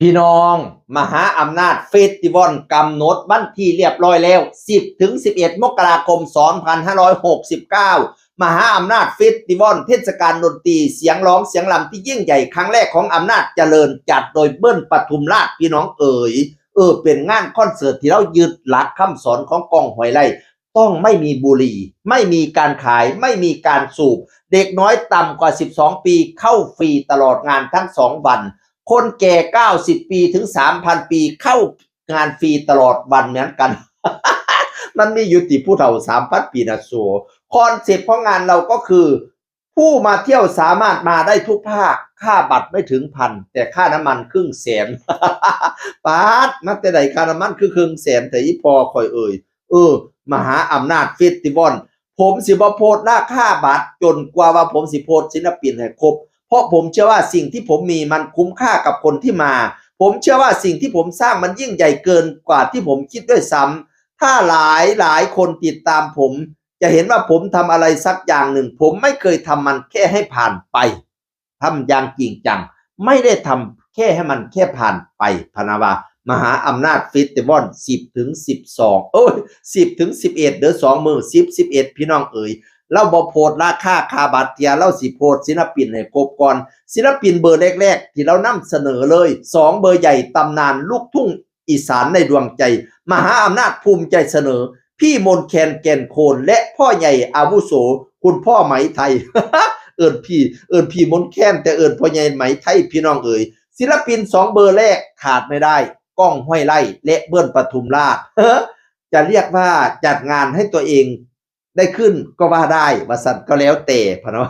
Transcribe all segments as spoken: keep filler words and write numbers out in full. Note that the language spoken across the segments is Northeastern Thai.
พี่น้อง มหาอำนาจเฟสติวัลกำหนดวันที่เรียบร้อยแล้ว สิบถึงสิบเอ็ด มกราคม สองพันห้าร้อยหกสิบเก้า มหาอำนาจเฟสติวัล เทศกาลดนตรีเสียงร้องเสียงรำที่ยิ่งใหญ่ครั้งแรกของอำนาจเจริญ จัดโดยเบิ้ลปทุมราช พี่น้องเอ๋ย เออ เป็นงานคอนเสิร์ตที่เรายึดหลักคำสอนของก้อง ห้วยไร่ ต้องไม่มีบุหรี่ ไม่มีการขาย ไม่มีการสูบ เด็กน้อยต่ำกว่า สิบสอง ปีเข้าฟรีตลอดงานทั้งสองวัน คนแก่ เก้าสิบ ปีถึง สามพัน ปีเข้างานฟรีตลอดวันเหมือนกัน มันมีอยู่ติผู้เฒ่า สามพัน ปีนะโส คอนเซปต์ของงานเราก็คือ ผู้มาเที่ยวสามารถมาได้ทุกภาค ค่าบัตรไม่ถึงพัน แต่ค่าน้ำมันครึ่งแสน ปาด มาแต่ใดค่าน้ำมันคือครึ่งแสน แต่อีพอคอยเอ่ย เออ มหาอำนาจเฟสติวัล ผมสิบ่โพสต์ราคาบัตรจนกว่าว่าผมสิโพสต์ศิลปินให้ครบ เพราะผมเชื่อว่าสิ่งที่ผมมีมันคุ้มค่ากับคนที่มา ผมเชื่อว่าสิ่งที่ผมสร้างมันยิ่งใหญ่เกินกว่าที่ผมคิดด้วยซ้ำถ้าหลายหลายคนติดตามผม จะเห็นว่าผมทำอะไรสักอย่างหนึ่ง ผมไม่เคยทำมันแค่ให้ผ่านไป ทำอย่างจริงจัง ไม่ได้ทำแค่ให้มันแค่ผ่านไป พะนะว่า มหาอำนาจเฟสติวัล สิบถึง สิบสอง โอ้ย สิบถึง สิบเอ็ด เด้อ สองมื้อ สิบ สิบเอ็ด พี่น้องเอ๋ย เราบ่โพสต์ราคาค่าบัตรเทื่อ เราสิโพสต์ศิลปินให้ครบก่อน ศิลปินเบอร์แรกๆ ที่เรานำเสนอเลย สองเบอร์ใหญ่ตำนานลูกทุ่งอีสานในดวงใจ มหาอำนาจภูมิใจเสนอ พี่มนต์แคน แก่นโคน และพ่อใหญ่อาวุโส คุณพ่อไหมไทย เอิ้นพี่ เอิ้นพี่มนต์แคน แต่เอิ้นพ่อใหญ่ไหมไทย พี่น้องเอ๋ย ศิลปินสองเบอร์แรกขาดไม่ได้ ก้อง ห้วยไร่ และเบิ้ลปทุมราช จะเรียกว่าจัดงานให้ตัวเองได้ขึ้นก็ว่าได้ ว่าซั่นก็แล้วแต่ พะนะ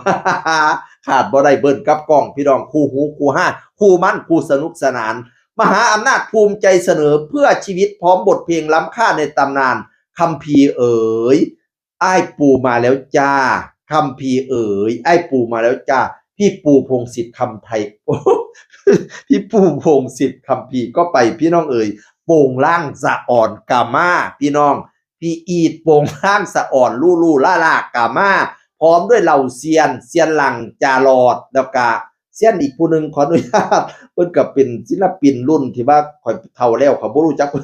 ขาดบ่ได้เบิ้ลกับก้อง พี่น้อง คู่ฮูคู่ฮา คู่มัน คู่สนุกสนาน มหาอำนาจภูมิใจเสนอ เพื่อชีวิตพร้อมบทเพลงล้ำค่าในตำนาน คัมภีร์เอ๋ย อ้ายปู่มาแล้วจ้า คัมภีร์เอ๋ย อ้ายปู่มาแล้วจ้า พี่ปู่พงษ์สิทธิ์ คัมภีร์ พี่ปู่พงษ์สิทธิ์ คัมภีร์ก็ไป พี่น้องเอ๋ย โปงลางสะออนกามา พี่น้อง พี่อีท โปงลางสะออน ลู่ลู่ล่าล่ากามา พร้อมด้วยเหล่าเซียน เซียนหลัง จารอด แล้วกะเซียนอีกผู้หนึ่ง ขออนุญาต เพิ่นก็เป็นศิลปินรุ่นที่ว่าข้อยเฒ่าแล้ว ข้อยบ่รู้จักเพิ่น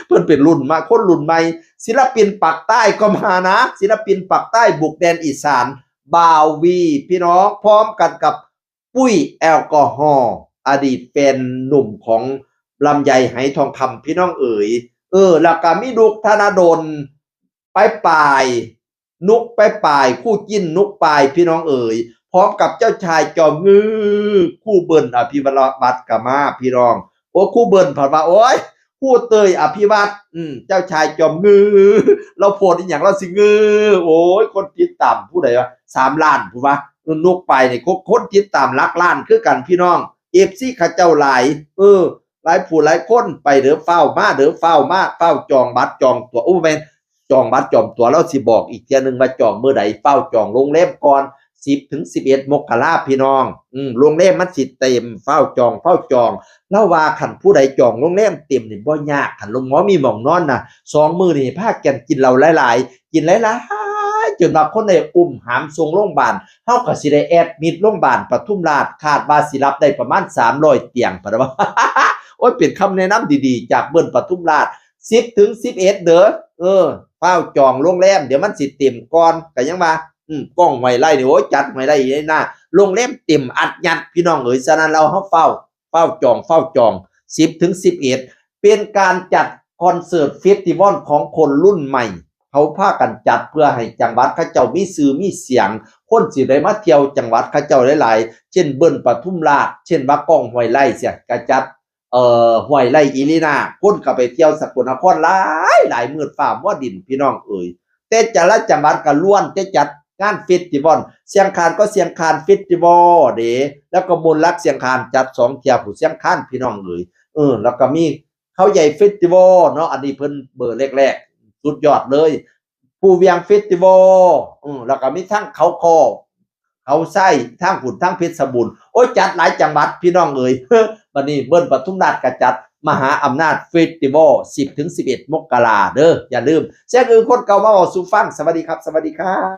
เพิ่นเป็นรุ่นมา คนรุ่นใหม่ ศิลปินปากใต้ก็มานะ ศิลปินปากใต้บุกแดนอีสาน บ่าววี พี่น้อง พร้อมกันกับปุ้ยแอลกอฮอล์ อดีตแฟนหนุ่มของลำไย ไหทองคำ พี่น้องเอ๋ย เออ แล้วก็มีนุกธนดล ไปปาย นุกไปปาย คู่จิ้นนุกปาย พี่น้องเอ๋ย พร้อมกับเจ้าชายจอมงือ คู่เบิ้ล อภิวัตร ก็มา พี่น้อง โอ้ คู่เบิ้ล เพิ่นว่า โอ้ย คู่เตย อภิวัตร อืม เจ้าชายจอมงือ เราโพสต์อีหยัง เราสิงือ โอ้ย คนติดตามผู้ใดวะ สามล้าน ผู้วะ นุกปายนี่ คน คนติดตามหลักล้านคือกัน พี่น้อง เอฟซี เขาเจ้าหลาย เออ หลายผู้หลายคน ไปเด้อ ฟ้าวมาเด้อ ฟ้าวมา ฟ้าวจองบัตรจองตั๋ว โอ้ แม่น จองบัตรจองตั๋ว เราสิบอกอีกเทื่อนึงว่าจองมื้อใด ฟ้าวจองโรงแรมก่อน สิบถึง สิบเอ็ด มกรา พี่น้อง อืม โรงแรมมันสิเต็ม ฟ้าวจอง ฟ้าวจอง เราว่าคันผู้ใดจองโรงแรมเต็มนี่บ่ยาก คันลงหมอมีหม่องนอนนะ สองมื้อนี่พากันกินเหล้าหลายๆ กินหลายๆ จนว่าคนได้อุ้มหามส่งโรงพยาบาล เฮาก็สิได้แอดมิดโรงพยาบาลปทุมราช คาดว่าสิรับได้ประมาณ สามร้อย เตียง พะนะว่า โอ้ย เป็นคำแนะนำดีๆ จากเบิ้ลปทุมราช สิบถึง สิบเอ็ด เด้อ เออ ฟ้าวจองโรงแรม เดี๋ยวมันสิเต็มก่อน ก็ยังว่า อืม ก้อง ห้วยไร่นี่ โอ้ย จัด ห้วยไร่นี่นะ โรงแรมเต็มอัดยัด พี่น้องเอ๋ย ฉะนั้นเราเฮาฟ้าว ฟ้าวจอง ฟ้าวจอง สิบถึง สิบเอ็ด เป็นการจัดคอนเสิร์ตเฟสติวัลของคนรุ่นใหม่ เขาพากันจัดเพื่อให้จังหวัดเขาเจ้ามีชื่อมีเสียง คนสิได้มาเที่ยวจังหวัดเขาเจ้าหลายๆ เช่นเบิ้ลปทุมราช เช่นว่าก้อง ห้วยไร่ เสีย ก็จัด เอ่อ ห้วยไร่อารีนา คนก็ไปเที่ยวสกลนครหลายหลาย มืดฟ้ามัวดิน พี่น้องเอ๋ย แต่แต่ละจังหวัดก็ล้วนแต่จัดงานเฟสติวัล เชียงคานก็เชียงคานเฟสติวัลเด้ แล้วก็มนต์รักเชียงคานจัดสองเที่ยพุ้น เชียงคาน พี่น้องเอ๋ย เออ แล้วก็มีเขาใหญ่เฟสติวัลเนาะ อันนี้เพิ่นเบอร์แรกๆ สุดยอดเลย ภูเวียงเฟสติวัล อืม แล้วก็มีทั้งเขาค้อ เขาไส้ ทั้งพุ้น ทั้งเพชรบูรณ์ โอ้ย จัดหลายจังหวัด พี่น้องเอ๋ย บัดนี้เบิ้ลปทุมราชก็จัดมหาอำนาจเฟสติวัล สิบถึง สิบเอ็ด มกราเด้อ อย่าลืม เสียงอื่นคนเก่ามาเว้าสู่ฟัง สวัสดีครับ สวัสดีครับ